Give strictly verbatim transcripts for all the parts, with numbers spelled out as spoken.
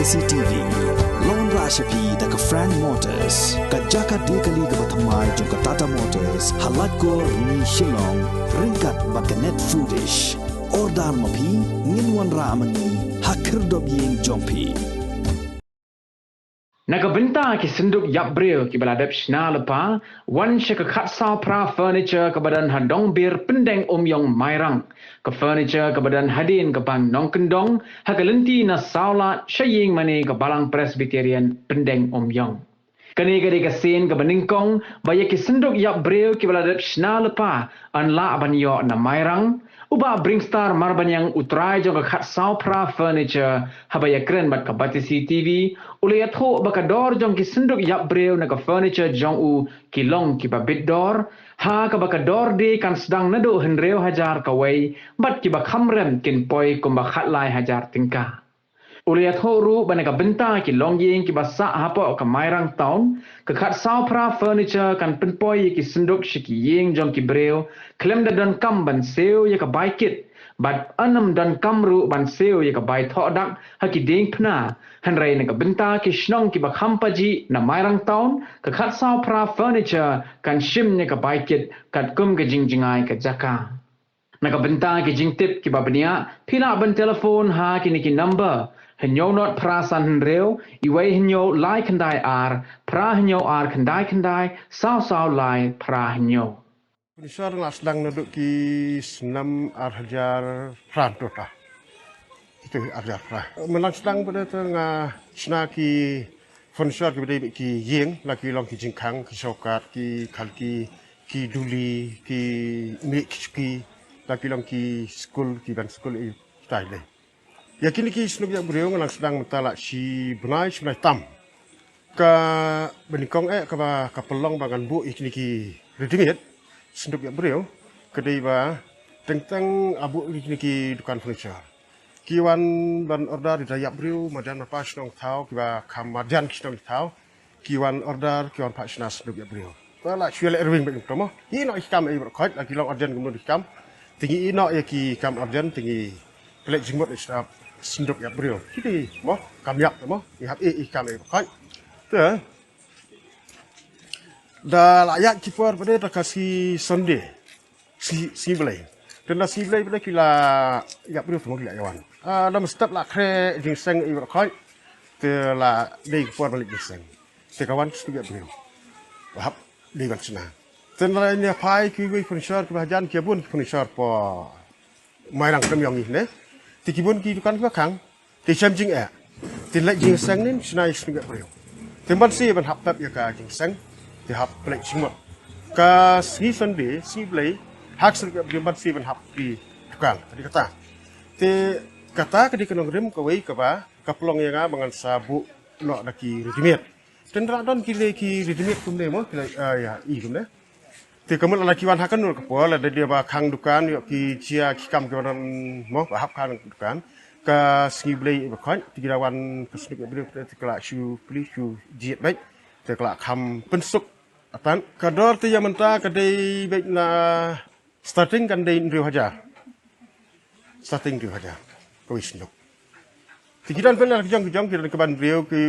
C T V. Long ra sha phi da ka Frank Motors, ka jaka de kali kaba thymmai jong ka Tata Motors, ha Laitkor, Shillong, ryngkat bad ka Net Foodish. Order ma phi, ngin wanrah ma ngi ha khyrdop ïing jong phi. Na ka bynta ki synduk ïap briew kiba la dep shna lypa, wan sha ka Khatsawphra Furniture kaba don ha Dongbir, Pyndeng Umïong, Mairang. Ka furniture kaba don hadien ka Bank Nongkyndong, ha ka lynti na Sawlad, sha ïing mane ka Balang Presbyterian, Pyndeng Umïong. Kane ka dei ka sien kaba nyngkong ba ïa ki synduk ïap briew kiba la dep shna lypa yn lah ban ïoh na Mairang. U Bah Bringstar Marbaniang, u trai jong ka Khatsawphra Furniture, haba ïakren bad ka Batesi T V, u la ïathuh ba ka dor jong ki synduk ïap briew na ka furniture jong u ki long kiba bit dor, ha kaba ka dor de kan sdang naduh hynriew hajar kawei, bad kiba kham rem kin poi kumba khatlai hajar tyngka. U la ïathuh ruh ba na ka bynta ki longïing kiba sah hapoh ka Mairang Town, ka Khatsawphra Furniture kan pynpoi ïa ki synduk sha ki ïing jong ki briew khlem da donkam ban siew ïa ka bai kit, bad ym donkam ruh ban siew ïa ka bai thoh dak ha ki diengphna. Hynrei na ka bynta ki shnong kiba kham pajih na Mairang Town, ka Khatsawphra Furniture kan shim ïa ka bai kit katkum ka jingjngai ka jaka. Na ka bynta ki jingtip kiba bniah, phi lah ban telephone ha kine ki number: hynñiew nod phra san hynriew, iwei hynñiew lai khyndai ar, phra hynñiew ar khyndai khyndai, saw saw lai phra hynñiew. Furniture nga la sdang naduh ki snem ar hajar phra hangto ta. Itu ar hajar phra. Mynlang sdang bad te nga shna ki furniture kiba dei bad ki ïing, la ki long ki jingkhang, ki shawkat, ki khalki, ki duli, ki miej, ki shuki, la ki long ki skul, ki ban skul, ïa kitai lei. Ïa kine ki synduk ïap briew nga la sdang mynta la shi bnai, shi bnai tam. Kaba nyngkong eh kaba ka pynlong ba ngan buh ïa kine ki readymade synduk ïap briew ka dei ba teng teng nga buh ïa kine ki dukan furniture. Ki wan ban order, da ïap briew marjan marpa shnong thaw, kiba kham marjan ki shnong thaw, ki wan order, ki wan phah shna synduk ïap briew. Te la shu leh rwing bad kumto mo. Ïehnoh ïa ki kam, eh, baroh khoit, la ki long urgent kumno ki kam. Te ngi ïehnoh ïa ki kam urgent, te ngi pynleit jingmut ïa ki synduk ïap briew. Ki dei mo, kam ïap mo, ngi hap ïeh ïa ki kam, eh, baroh khoit. Te da la ïaid ki por pat de, da ka sngi Sunday, sngi, sngi Blei. Te na sngi Blei pat de ki la ïap briew, te mo ki la ïa wan. Ah, da mynstep la khreh jingseng, eh, baroh khoit. Te la dei ka por ban leit jingseng. Te ka wan ki synduk ïap briew. Ba hap dei ban shna. Te na la ïa phai kiwei furniture kiba hajan, ki bun ki furniture hapoh Mairang Umïong ne. Te ki bun ki dukan kiba khang. Te shem jingeh. Te leit jingseng ne shna ïa ki synduk ïap briew. Te ban shu ban hap pep ïa ka jingseng. Te hap pynleit jingmut. Ka sngi Sunday, sngi Blei, ha ki synduk ïap briew ban shu ban hap ki dukan. Ka dei kata. Te kata ka dei ka nongrim kawei kaba ka pynlong ïa nga ba ngan sa buh noh da ki readymade. Te hynrei don ki lei ki readymade kumne mo, ki lei, ah, ïa, i kumne. Te ka mut la ki wan ha kano ka por, la da dei ba khang dukan, ïoh ki jia ki kam kiba don mo, ba hap khang dukan. Ka sngi Blei, eh, baroh khoit, te ki da wan ka synduk ïap briew, te ka la shu plie shu jied beit, te ka la kham pynsuk. Atan ka dor te ïa mynta ka dei beit na starting kan dei hynriew hajar. Starting hynriew hajar kawei synduk. Te ki don pynban ki jong ki jong, ki don kiba hynriew, ki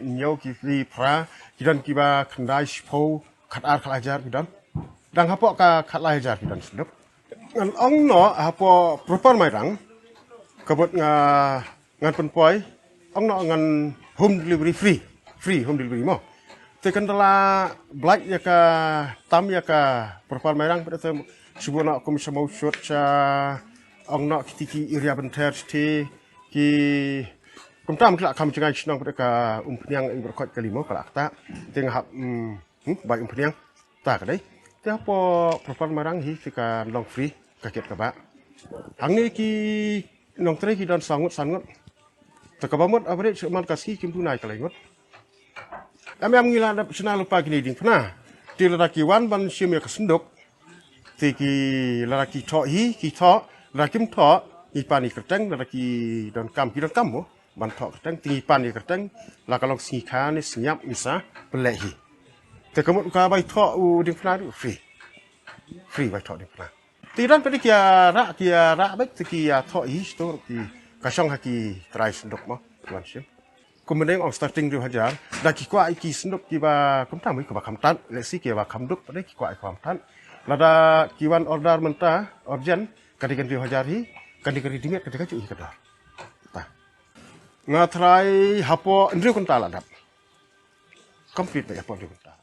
hynñiew, ki phra, ki don kiba khyndai, shiphew, khatar, khatlai hajar ki don. Dang hapoh ka khatlai hajar ki don synduk. Ngan ong noh hapoh proper Mairang, ka mut nga ngan pynpoi, ong noh ngan home delivery free, free home delivery mo. Te kan da la blait ïa ka tam ïa ka proper Mairang, pat te shu buh noh kum sha Mawshut, sha, ong noh kiti ki area bynta te ki kumta mo, ki la kham jngai shnong pat ka Umphniang, eh, baroh khoit kali mo, ka la kata. Te nga hap, hmm, hmm, bai Umphniang. Ta ka dei. Te hapoh proper Mairang hi te ka long free ka kit kaba. Hangne ki nongtrei ki don saw ngut, san ngut. Te kaba mut average man ka sngi kim duna ïa ka lai ngut. Em em ngi la dep shna lypa kine diengphna. Te lada ki wan ban shim ïa ka synduk, te ki lada ki thoh hi, ki thoh, lada kim thoh, ngi pan ïa ka kyrteng, lada ki donkam, ki donkam mo ban thoh kyrteng, te ngi pan ïa ka kyrteng, la ka long sngi kha ne sngi ïap ngi sa pynleit hi. Te ka mut ka bai thoh u diengphna ruh free. Free bai thoh diengphna. Te don pat de ki ïa rah, ki ïa rah beit, te ki ïa thoh hi shuh ruh ki, ka shong ha ki trai synduk mo, ki wan shim. Kumne ong starting hynriew hajar, da ki kwah ki snook kiba kumta mo kiba kham tad, lehse kiba kham duk pat ki kwah kiba kham tad. Lada ki wan order mynta urgent, ka dei ka hynriew hajar hi, ka dei ka readymade, ka dei kajuh hi ka dor. Ta. Nga try hapoh hynriew kynta la dap. Complete beit hapoh hynriew kynta.